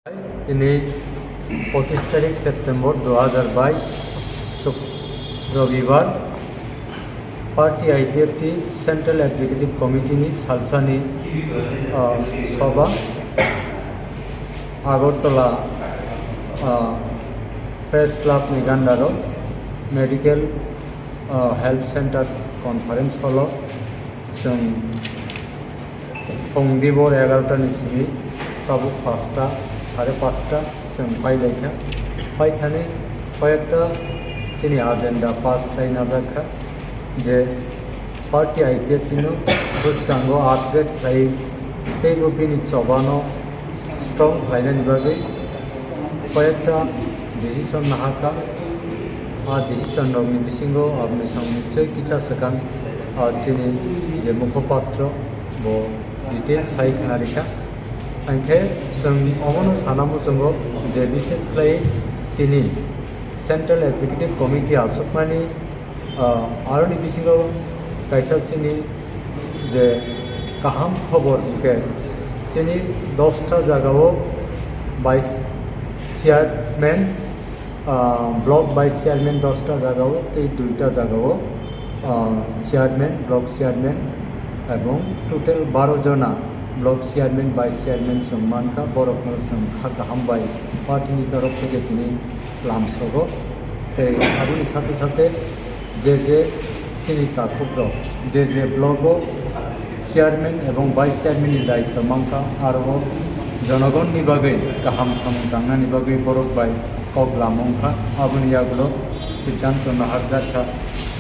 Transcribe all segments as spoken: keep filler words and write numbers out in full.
Tini pochish tarik September dua hajar bais, Suk-, Robibar, Party I P F T Central Executive Committee ni salsani, ah, soba Agartala, ah, Press Club ni gandaro Medical, ah, Health Center Conference Hall o chwng Phung dibor egarota ni simi tabuk pasta, sare pasta chwng pai lai kha. Pai thani koyekta chini agenda pass khai najak kha je party I P F T no bwskango upgrade khlai tei bo bini choba no strong khlainani bagwi koyekta decision nahakha. A decision rokni bisingo aboni samung tei kisa swkang, ah, chini je mukhopatro bo detail sai khna rikha. Hingkhe chwng omono sana muchungo je bishes khlai tini Central Executive Committee achukmani, ah, aroni bisingo kaisa chini je kaham khobor hwnkhe chini dosta jagao vice chairman, ah, block vice chairman dosta jagao tei duita jagao, ah, chairman, block chairman ebong total baro jona block chairman, vice chairman chwng mankha, borokno chwng kha kaham bai party ni torof theke tini lamsogo. Tei aboni sate sate je je chini takhukrok je je blogo chairman ebong vice chairman ni daityo mankha, aro o jonogonni bagwi kaham samung tangnani bagwi borok bai kok lamung kha. Aboni yagulo siddhanto naharjak kha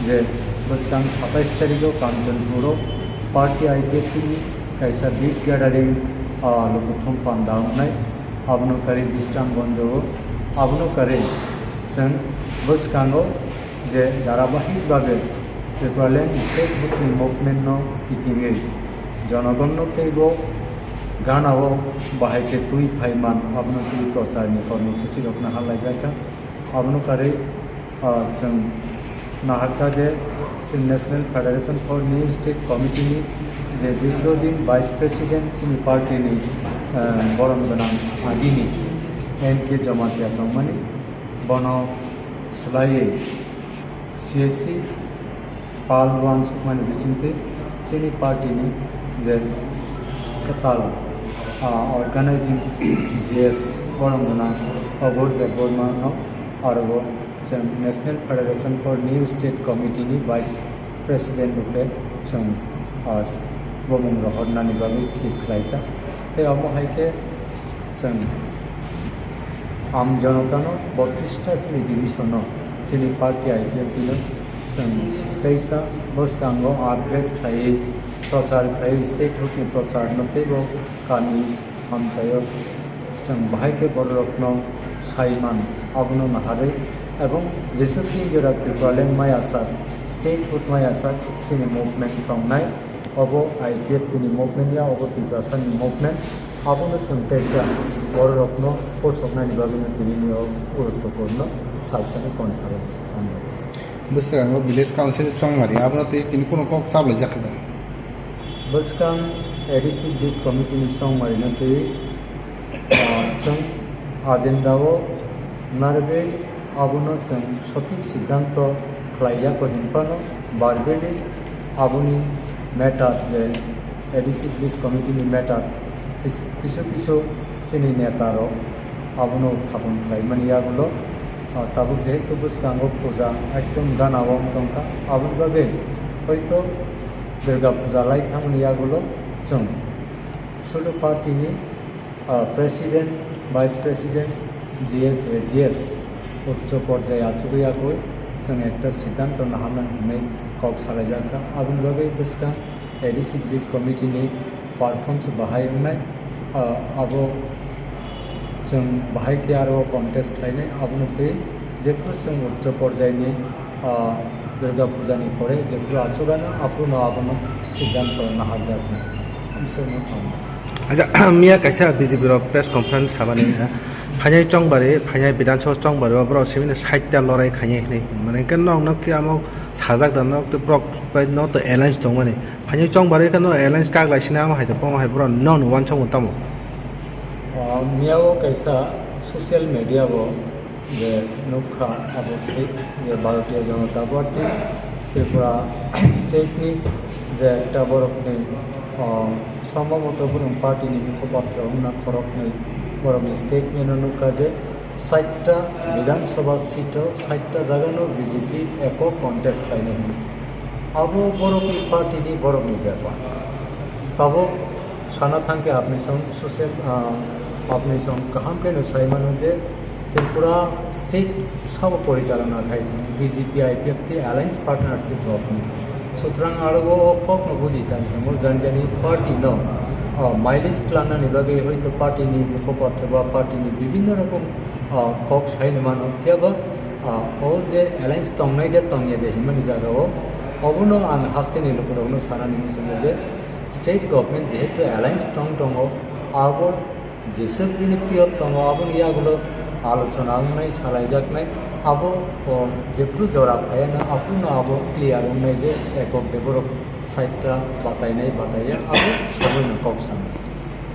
je bwskang satais tarigo Kanchanpuro party I P F T ni kaisa big gathering, ah, lukuthum panda wngnai, abono karwi Bisramganjo o, abono karwi chwng bwskango je dharabahik bhabe Tipraland statehood ni movement no kitingwi jonogon no teibo gana o bahai khe twi phaiman abono twi prochar ni kormosuchi rok naharlaijak kha. Abono karwi, ah, chwng naharkha je chini National Federation for New State Committee ni je dirghodin Vice President chini party ni, ah, borom gwnang agini N K Jamatia tongmani, bono swlaiwi C S C pal uansukmani bisingtwi chini party ni je kwtal, ah, organizing G S borom gwnang Obor Debbarma no aro o chwng National Federation for New State Committee ni Vice President rwkhe chwng, ah, bumung rohornani bagwi thik khlaikha. Tei omo hai khe chwng Aam Janata no botris ta chini division no chini party I P F T no chwng teisa bwskango upgrade khlaiwi prochar khlaiwi statehood ni prochar no teibo kami hamchaio chwng bahai khe bororokno saiman abono naharwi ebong jeswk tin jora Tipraland maya sak statehood maya sak chini movement tongnai. Obo I P F T ni movement ya, obo Tiprasa ni movement. Abono chwng teisa bororokno posoknani bagwino tini o guruttwpurno salsani conference. Bwskango village council Chongmari, abono tei tini kuno kok chablaijak kha da? Bwskang A D C village committee ni Chongmari no twi, ah, chwng agenda o narwgwi abono chwng sothik siddhanto khlai ya kho hinphano barbeli aboni matter je A D C village committee ni matter kis-, kisu kisu chini neta rok abono uthapon khlai mani yagulo, ah, tabuk jehetu bwskango puja ekdom gana o wng tongkha, aboni bagwi hoito Durga puja lai thangmani yagulo chwng Sudu party ni, ah, president, vice president, G S, A G S, uccho porjai achugwi yagwi chwng ekta siddhanto naharnani hwnwi kok salaijak kha. Aboni bagwi bwskang A D C village committee ni performance bahai wngnai, ah, abo chwng bahai khe aro contest khlainai, abono twi jephru chwng uccho porjai ni, ah, Durga puja ni pore jephru achugano aphruno abono siddhanto naharjaknai. Amswkno tamo. Acha, miya kaisa B J P rok press conference habani, ha, phainai Chongbari, phainai Bidhan Sabha Chongbari o borok simi sait ta lorai khainai hinwi. Mane khe nok nok khe amo sajak da nok tei borok bai nok to alliance tongmani. Phainai Chongbari khe no alliance kak lai sina amo hai to, omo hai borok no no uansukmung tamo. O miyao kaisa social media o je nukha abo thik je Bharatiya Janata Party Tripura state ni je ekta borokni, o, sombhoboto borok party ni mukhopatro wngna khoroknwi borokni statement o nukha je saita Bidhan Sabha seat o saita jaga no B J P ekok contest khlainai hwnwi. Abo borokni party ni borokni bepar. Tabuk sana thangkhe apni song social, ah, apni song kaham khe no sai mano je Tripura state sabo porichalona khai B J P I P F T alliance partnership rokni. Sutrang aro o kok no buji tang tongo jani jani party no, ah, mileage klangnani bagwi hoito party ni mukhopatro ba party ni bibhinno rokom, ah, kok sai no mano. Phiya ba, ah, o je alliance tongnai de tongya de himani jaga o obono ang hasteni lukurokno sanani muchungo je state government jehetu alliance tong tongo, abo jeswk bini period tongo, aboni yagulo alochona wngnai, salaijaknai, abo, o, jephru jora phaiya na, aphuru no abo clear wngnai je ekok de borok saita batainai, bataiya, abo somoino kok sanai.